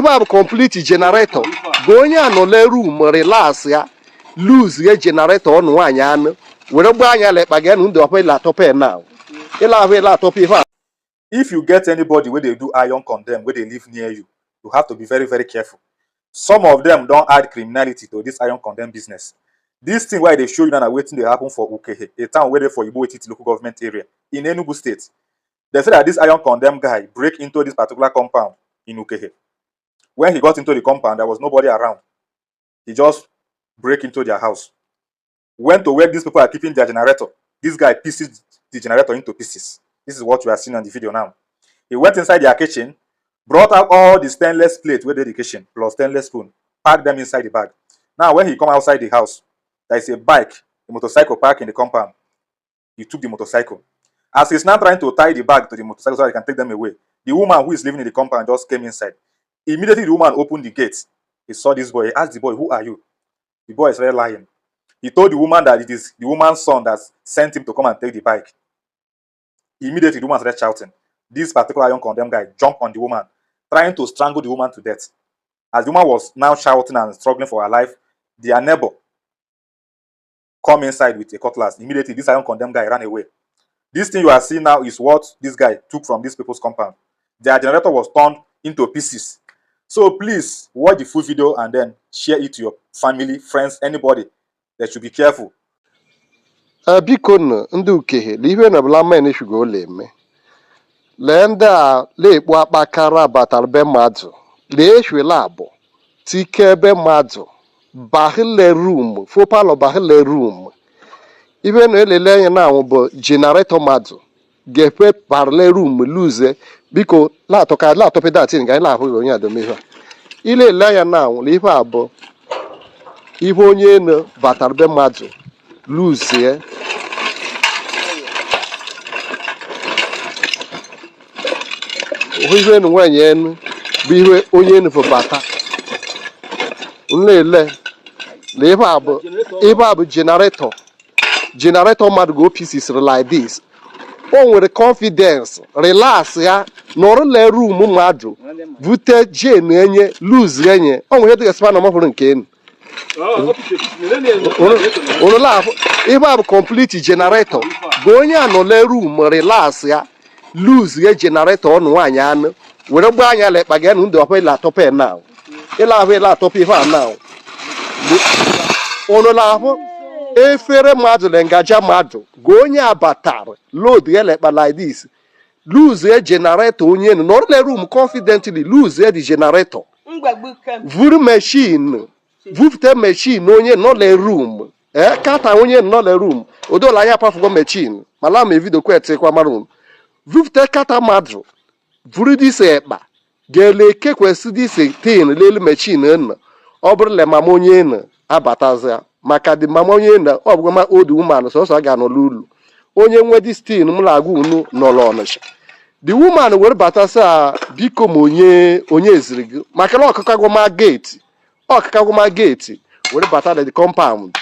Ife a bụ complete generator bụ onye a nọ le room relax ya lose ye generator ọnụ nwaanyị anụ were gbaa anya lekpa gị nụ ndị ọkwa ịla atọpe na ịla ahụ ịla atọpe ife a. If you get anybody wey dey do iron condemn wey dey live near you, you have to be very, very careful. Some of them don add criminality to this iron condemn business. This thing wey I dey show you now na wetin dey happen for Ukehe, a town wey dey for Igbo Etiti Local Government Area in Enugu State. They say that this iron condemn guy break into this particular compound in Ukehe. When he got into the compound, there was nobody around. He just break into their house. Went to where these people are keeping their generator. This guy pieces the generator into pieces. This is what you are seeing on the video now. He went inside their kitchen, brought out all the stainless plate wey dey the kitchen plus stainless spoon, packed them inside the bag. Now, when he come outside the house, there is a bike, a motorcycle parked in the compound. He took the motorcycle. As he's now trying to tie the bag to the motorcycle so that he can take them away, the woman who is living in the compound just came inside. Immediately, the woman opened the gate. He saw this boy. He asked the boy, "Who are you?" The boy is very lying. He told the woman that it is the woman's son that sent him to come and take the bike. Immediately, the woman started shouting. This particular young condemned guy jumped on the woman, trying to strangle the woman to death. As the woman was now shouting and struggling for her life, their neighbor come inside with a cutlass. Immediately, this iron condemned guy ran away. This thing you are seeing now is what this guy took from these people's compound. Their generator was turned into pieces. So please watch the full video and then share it to your family, friends, anybody that should be careful. Biko nụ ndị Ukehe na ihe na ọbụla men shugo ụlọ eme lee ndị a na-ekpu akpakara batara be mmadụ lee eshwela abụ tike ebe mmadụ bahile room fo palọ bahile room ife na elele anya na anwụ bụ generator mmadụ ga-efe parle room luze biko latọka latọpe datin ka anyị na-ahụghị onye adomihe a ile ele anya na anwụ na ife a bụ ihe onye enu batara be mmadụ luzie hụ ihe enu nwaanyị enu bụ ihe onye enu bụ bata nlele na ife a bụ generator generator mmadụ go pieces like this. O nwere confidence relax ya nọrọ le room mmadụ vute jen enye lose enye o nwere ihe dịka spa na ọmọfụrụ nke enu ife a bụ complete generator bụ onye a nọ le room relax ya lose ye generator ọnụ nwaanyị anụ were gbaa anya lekpa gị nụ ndị ọkwa ịla atọpe na ịla ahụ ịla atọpe ife a na ụnụ ahụ efere mmadụ na ngaji mmadụ gụ onye abatara load ya lekpa like this lose ye generator onye nụ nọrọ le room confidently lose ye the generator vuru machine vupụta machine onye nọ le room ee kata onye nọ le room odola anya apafugo machine mala ma evido kwetikwa mara unu vupụta kata mmadụ vuru dise ekpa ga-ele kekwesị dise tin lelu machine nọ ọ bụrụ le mama onye nọ abatazia maka dị mama onye nọ ọ bụgwa ma old woman sọsọ ga nọ n'ụlọ onye nwe dis tin m na-agwa unu nọrọ Ọnịsha the woman were batasị a biko ma onye onye eziri gị maka na ọkụkọ agwama gate ọkụkọ agwama gate were bata the compound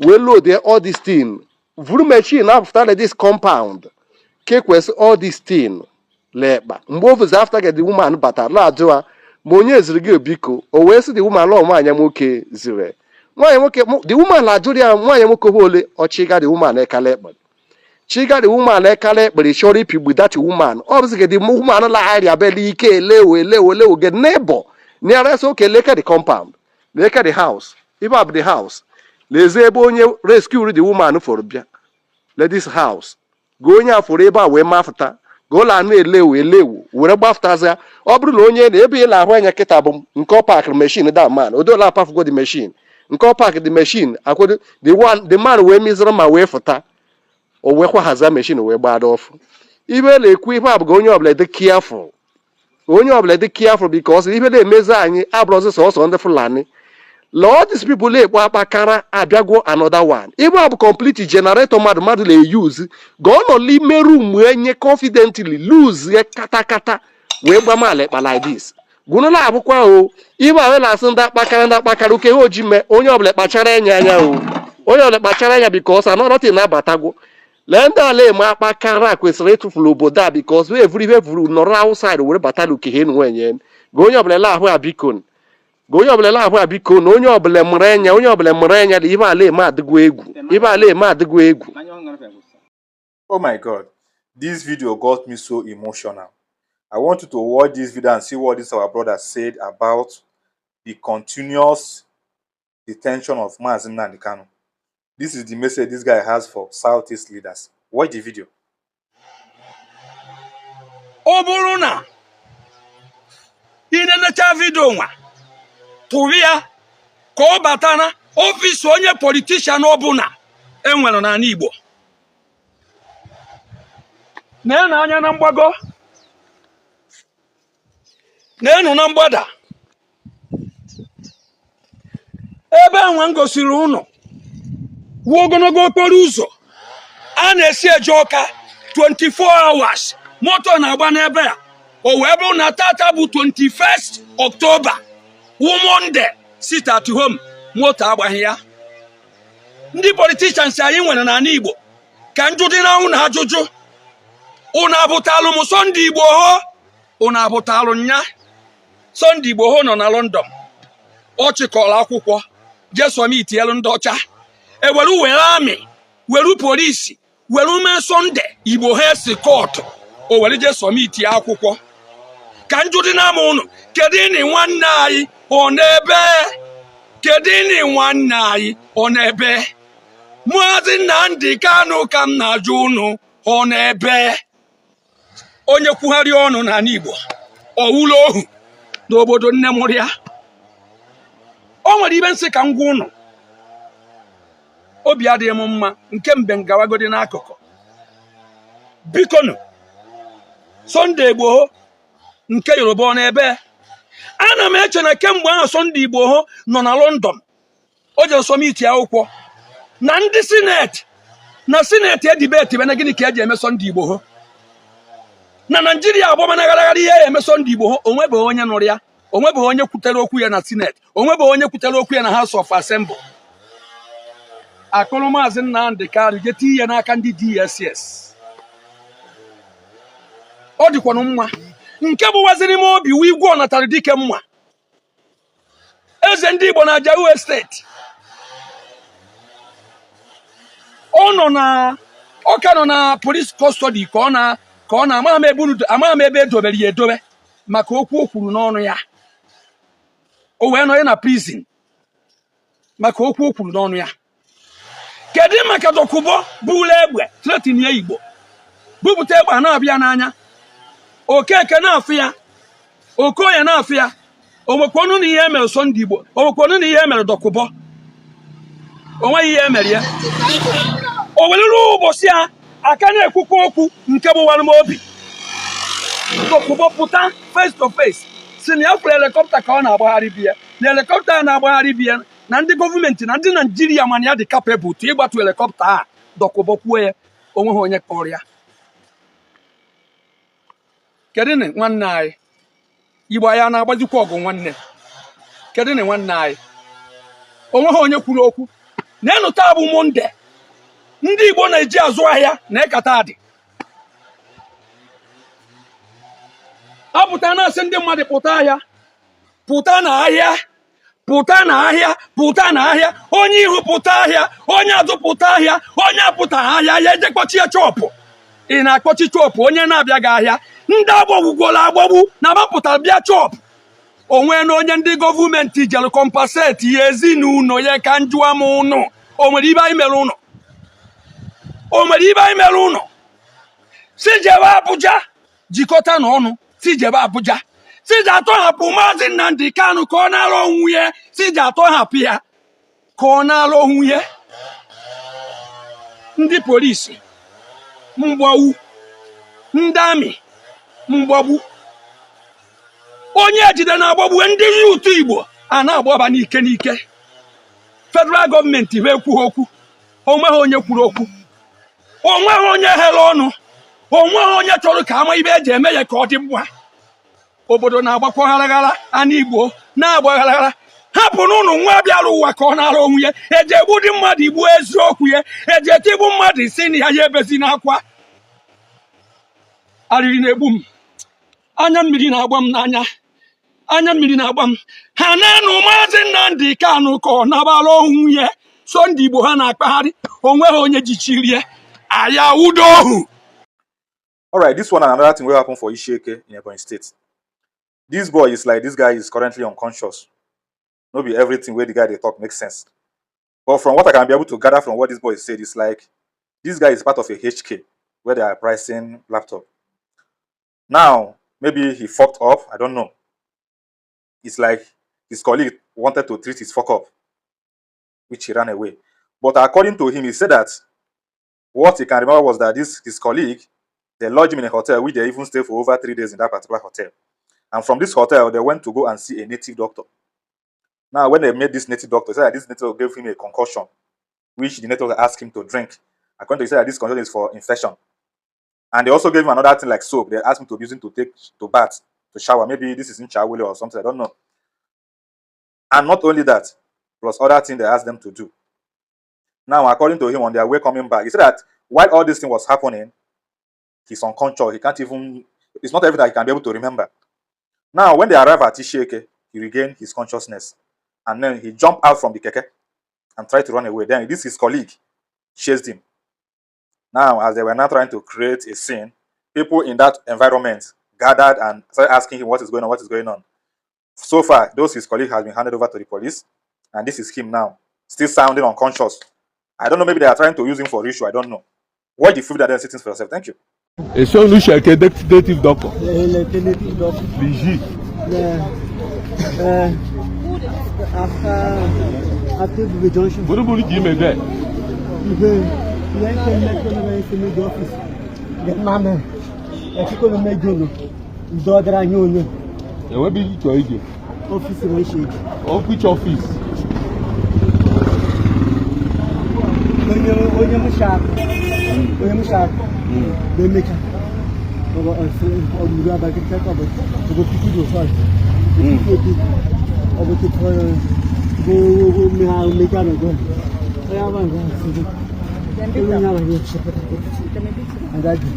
wee load all this thing vuru machine after this compound kekwesị all this thing lekpa mgbe ofuzi after the woman batara na-ajụ ha ma onye ziri gị biko o wee sị the woman lọọ nwaanyị nwoke ziri nwaanyị nwoke the woman na-ajụrụ ya nwaanyị nwoke bụ ole ọchịga the woman ekala ekpere chiga the woman ekala ekpere chọrọ ipigbu that woman ọ bụzi the woman lagharịa bela ike elewo elewo elewo ge neighbor nearest oke leke the compound leke the house ife a bụ the house lezie ebe onye rescue the woman fọrọ bịa le this house gị onye a fọrọ ebe a wee mafụta ka ụlọ anụ elewu elewu were gbafụtazịa ọ bụrụ na onye na ebe ị na-ahụ anya kịta bụ nke ọ pakịrị machine da man odola apafugo the machine nke ọ pakị the machine akwado the one the man wee miziri ma wee fụta o wee kwahaza machine wee gbada ọfụ ibe na-ekwu ife a bụ ka onye ọbụla dị careful onye ọbụla dị careful because ife na-emezi anyị abụrụzi sọsọ ndị Fulani all these people na-ekpo akpakara abịagwo another one ebe a bụ complete generator mmadụ mmadụ na-eyuzu ga ọ nọ n'ime room enye confidently lose ya katakata wee gbamala ekpa like this gwụnụla abụkwa o ibe ahụ na-asị ndị akpakara ndị akpakara oke ha oji mee onye ọbụla kpachara anya anya o onye ọbụla kpachara anya because another thing na-abatagwo lee ndị ala eme akpakara kwesịrị ịtụfuru obodo a because wee vuru ihe vuru nọrọ outside were bata n'uke ha enwenye Ga onye ọbụla ele ahụ a biko, ga onye ọbụla ele ahụ a biko, na onye ọbụla mụrụ anya, onye ọbụla mụrụ anya na ibe ala eme adịgo egwu, ibe ala eme adịgo egwu. Oh my God, this video got me so emotional. I want you to watch this video and see what this our brother said about the continuous detention of Mazi Nnamdi Kanu. This is the message this guy has for Southeast leaders. Watch the video. Ọ bụrụ na ị na-enecha video nwa, tụrụ ya ka ọ bata na office onye politician ọbụla enwere n'ala Igbo. Na-enu anya na mgbago, na-enu na mgbada, ebe enwe m gosiri ụnụ wuo ogologo okporo ụzọ a na-esi eje Ọka 24 hours moto na-agba n'ebe a. O wee bụrụ na tata bụ 21st October, wụ Monday, sit at home, moto agbaghị ya. Ndị politicians anyị nwere n'ala Igbo, ka njụ dị na ụnụ ajụjụ, ụnụ abụtalụ m Sunday Igboho? Ụnụ abụtalụ nya? Sunday Igboho nọ na London, ọ chịkọrọ akwụkwọ jee submit elu ndị ọcha, ewere were army, were police, were mee Sunday Igboho escort, o were jee submit akwụkwọ. Ka njụ dị n'ama ụnụ, kedu ịnị nwanne anyị ọ n'ebe? Kedu ịnị nwanne anyị ọ n'ebe? Maazị Nnamdi Kanu, ka m na-ajụ ụnụ, ọ n'ebe? Onye kwugharị ọnụ n'ala Igbo, ọwụlụ ohu n'obodo nne mụrụ ya. O nwere ibe nsị ka m gwa ụnụ, obi adịghị m mma nke mbe ngawagodi n'akụkụ. Bikonu, Sunday Igboho nke Yoruba ọ n'ebe? Ana m eche na kemgbe ahụ Sunday Igboho nọ na London, o jere submit akwụkwọ na ndị Senate, na Senate e debate na gịnị ka eji eme Sunday Igboho na Naijiria agbamana gharaghara ihe ya eme Sunday Igboho. Onwebeghị onye nụrụ ya, onwebeghị onye kwutere okwu ya na Senate, onwebeghị onye kwutere okwu ya na House of Assembly. Akụrụ Maazị Nnamdi Kanu jee tinye ya n'aka ndị DSS, ọ dịkwanụ mma. Nke bụwaziri m obi wu igwe ọnatara dike mma, eze ndị Igbo na Ajao Estate. Ọ nọ na ọ ka nọ na police custody, ka ọ na amaghị m ebe edobere ya edobe maka okwu o kwuru n'ọnụ ya. O wee nọ ya na prison maka okwu o kwuru n'ọnụ ya. Kedu maka Dokubo buru egbe threaten ya Igbo, bupụta egbe a na-abịa n'anya, Okeke na-afụ ya, Okoye na-afụ ya? Onwekwanụ na ihe emere Sunday Igboho? Onwekwanụ na ihe emere Dokubo? Onweghị ihe emere ya. O were ruo ụbọchị a aka na-ekwukwa okwu nke gbawara m obi, Dokubo pụta face to face si na ya fụrụ helicopter ka ọ na-agbagharị biya, na helicopter a na-agbagharị biya, na ndị gọọmenti na ndị Naijiria mana ya dị capable to ịgbatu helicopter a. Dokubo kwuo ya, onweghị onye kpọrọ ya. Kedu na nwanne anyị Igbo anyị a na-agbazikwa ọgụ nwanne? Kedu na nwanne anyị? Onweghị onye kwuru okwu. Na-enu taa bụ Monday ndị Igbo na-eji azụ ahịa na ịkata adị apụta na-asị ndị mmadụ pụta ahịa, pụta na ahịa, pụta na ahịa, pụta na ahịa. Onye ihu pụta ahịa, onye azụ pụta ahịa, onye apụta ahịa ya eje kpọchie shop. Ị na-akpọchi shop onye na-abịaghị ahịa? Ndị agbagbugoro agbagbu na agbapụtara bịa shop onwe na onye ndị gọọmenti jere compensate ya ezinụlọ ya. Ka njụa m ụnụ, o nwere ibe anyị mere ụnụ? O nwere ibe anyị mere ụnụ? Si jebe Abuja, jikọta n'ọnụ, si jebe Abuja, si ji atọhapụ Maazị Nnamdi Kanu ka ọ nara onwe ya, si ji atọhapụ ya ka ọ nara onwe ya. Ndị polisi mgbagbu, ndị army mgbagbu, onye ejide na-agbagbu ndị youth Igbo a na-agbaba n'ike n'ike. Federal gọọmenti ha ekwughị okwu, onweghị onye kwuru okwu, onweghị onye ghere ọnụ, onweghị onye chọrọ ka ama ibe eji eme ya ka ọ dị mma. Obodo na-agbakwa gharaghara, ana Igbo na-agba gharaghara. Hapụ n'ụnụ nwa bịara ụwa ka ọ nara onwe ya. Eji egbu dị mmadụ igbu eziokwu ya, eji etigbu mmadụ si na ya ya ebezi n'akwa. Arịrị na-egbu m, anya mmiri na-agba m n'anya. Anya mmiri na-agba m. Ha na-anụ Maazị Nnamdi Kanu ka ọ nabara onwe ya. So ndị Igbo ha na-akpagharị onwe ha onye jichirie aya wudo ohu. All right, this one and another thing will happen for Ishieke in Ebonyi State. This boy is like, this guy is currently unconscious. No be everything where the guy they talk makes sense. But from what I can be able to gather from what this boy said, it's like this guy is part of a HK where they are pricing laptop. Now, maybe he fucked up. I don't know. It's like his colleague wanted to treat his fuck up, which he ran away. But according to him, he said that what he can remember was that this his colleague, they lodged him in a hotel, which they even stayed for over 3 days in that particular hotel. And from this hotel, they went to go and see a native doctor. Now, when they met this native doctor, he said that this native doctor gave him a concoction, which the native doctor asked him to drink. According to him, he said that this concoction is for infection. And they also gave him another thing like soap. They asked him to be using to take to bath, to shower. Maybe this is in Chawili or something. I don't know. And not only that, plus other things they asked them to do. Now, according to him, on their way coming back, he said that while all this thing was happening, he's unconscious. He can't even, it's not everything he can be able to remember. Now, when they arrive at Ishieke, he regained his consciousness. And then he jumped out from the keke and tried to run away. Then this his colleague chased him. Now, as they were now trying to create a scene, people in that environment gathered and started asking him what is going on, what is going on. So far, those his colleague has been handed over to the police, and this is him now, still sounding unconscious. I don't know, maybe they are trying to use him for ritual. I don't know. Watch the food that they're sitting for yourself. Thank you. Esi onu sheke native doctor. Le native doctor. Liji. Le after the junction. Buruburu ka ime there. Ibe ihe nke mmekọ na esi meji ọfịs. Nke mama ekiko na meji ono. Ndo ọdara anyị onye. Enwebe ike chọọ ije. Ọfịs na esi eji. Which office? Onye onye m sha. Onye m sha. Bemecha. Ọbọ ọbụrụ abakịta ka ọbụ ọbụ tupu do sọ. Tupu ọbụ tupu go go me ha me ka no go. Oya ba go si. Elu nya ba yo chepata. Andaji.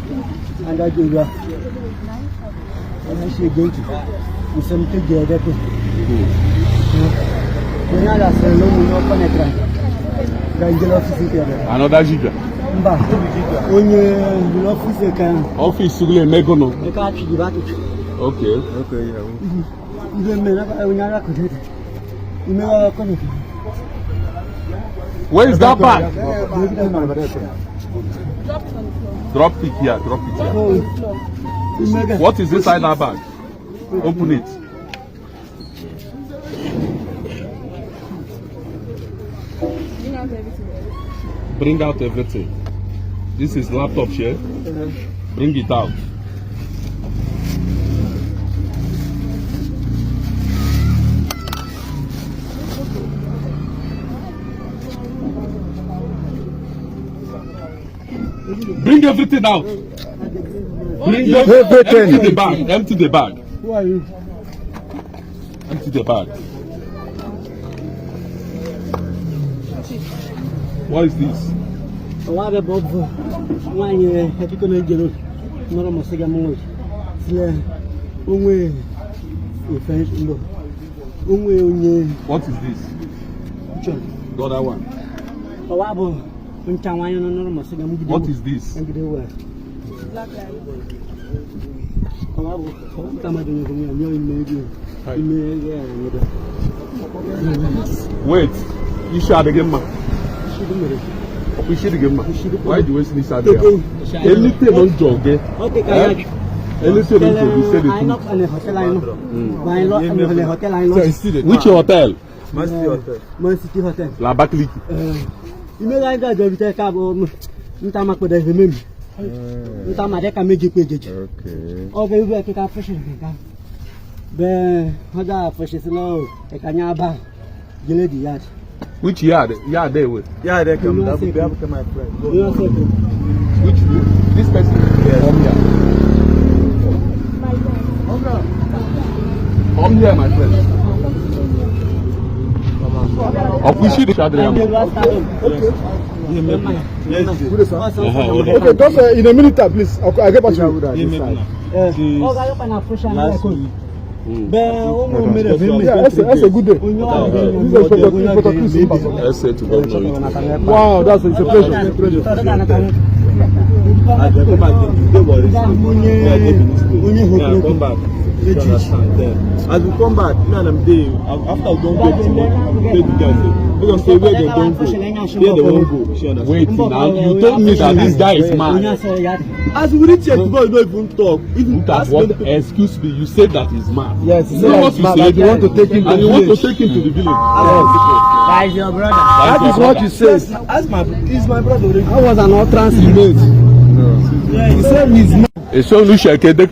Andaji ruwa. Ana shi genki. Musam te gede ko. Onye ala sẹ ló mu ní ọkọ nẹtra. Ga njele ọfisi ke ebe. Another jibia. Mba, onye njele ọfisi ka Office gụlụ emego no. eka achị ba atụtụ. Okay. Ihe mere onye ara kọnẹtra. Ime ọkọ kọnẹtra. Where is that bag? Drop it here. Drop it here. What is inside that bag? Open it. Bring out everything. This is laptop here. Bring it out. Bring everything out. Bring everything. Empty the bag. Empty the bag. Who are you? Empty the bag. What is this? Ọwa bẹ bọ bụ nwaanyị ekiko na ejere nọrọ mọsị ga mụ sile onwe ife mbụ onwe onye What is this? chọrọ. The other one. Ọwa bụ ncha nwaanyị nọ nọrọ mọsị ga mụ gide. What is this? Ngide wee. Ọwa bụ nta mmadụ nye onwe ya nye ime ego ime ego ya nyere. Wait. Isi adịghị mma. Shidi mere. Ọkwa isi adịghị mma. Isi dị- Why do you waste this adịghị? Anything on jọge. Ọ dị ka ya. Anything on jọge, say the Anyị nọ truth. hotel anyị nọ. Anyị nọ hotel anyị nọ. Which hotel? Man City Hotel. La Abakaliki. Ime ga ga jọ bite ka bụ nta ma kpọdọ ebe memi. Nta ma deka meji kpe jeje. Ọ ga ibu ekeka fẹsẹ keka. Bẹẹ ọjà fẹsẹ sí lọ ẹka nya ba jele di yard. Which yard? Yard there with. Yeah, they come. That would be able to my friend. Onye ọsọ eke. Which this person? Come here. Come here, my friend. Ọkwa isi dị adịghị mma. Okay, just in a minute, time, please. I'll get back to you. Ọ ga yọkwa na fẹsẹ na Last ẹkọ. week. Yeah, that's a good day. This is Inspector Chris Mbaso. SA to Governor Wike. Wow, that's it's a pleasure. It's a pleasure. As dem come back, dem dey worry say me I dey Benin State. Me I come back. You understand? Then as we come back, me and am dey after we don go Timothy, we tell the guy say make dem say where dem don go, where dem wan go. She understand? Wait now, you told me that this guy is mad. As we reach here, the boy no even talk. Even Look at ask what, many people. Excuse me, you said that he's mad. Yes, he You said know that what he's you mad, said? like you want to take him to And you want to village. take him to the village. That is your brother. That is what you said. Ask my, he's my brother already. That was an utterance he made. He said he's Èso olùṣèkéde.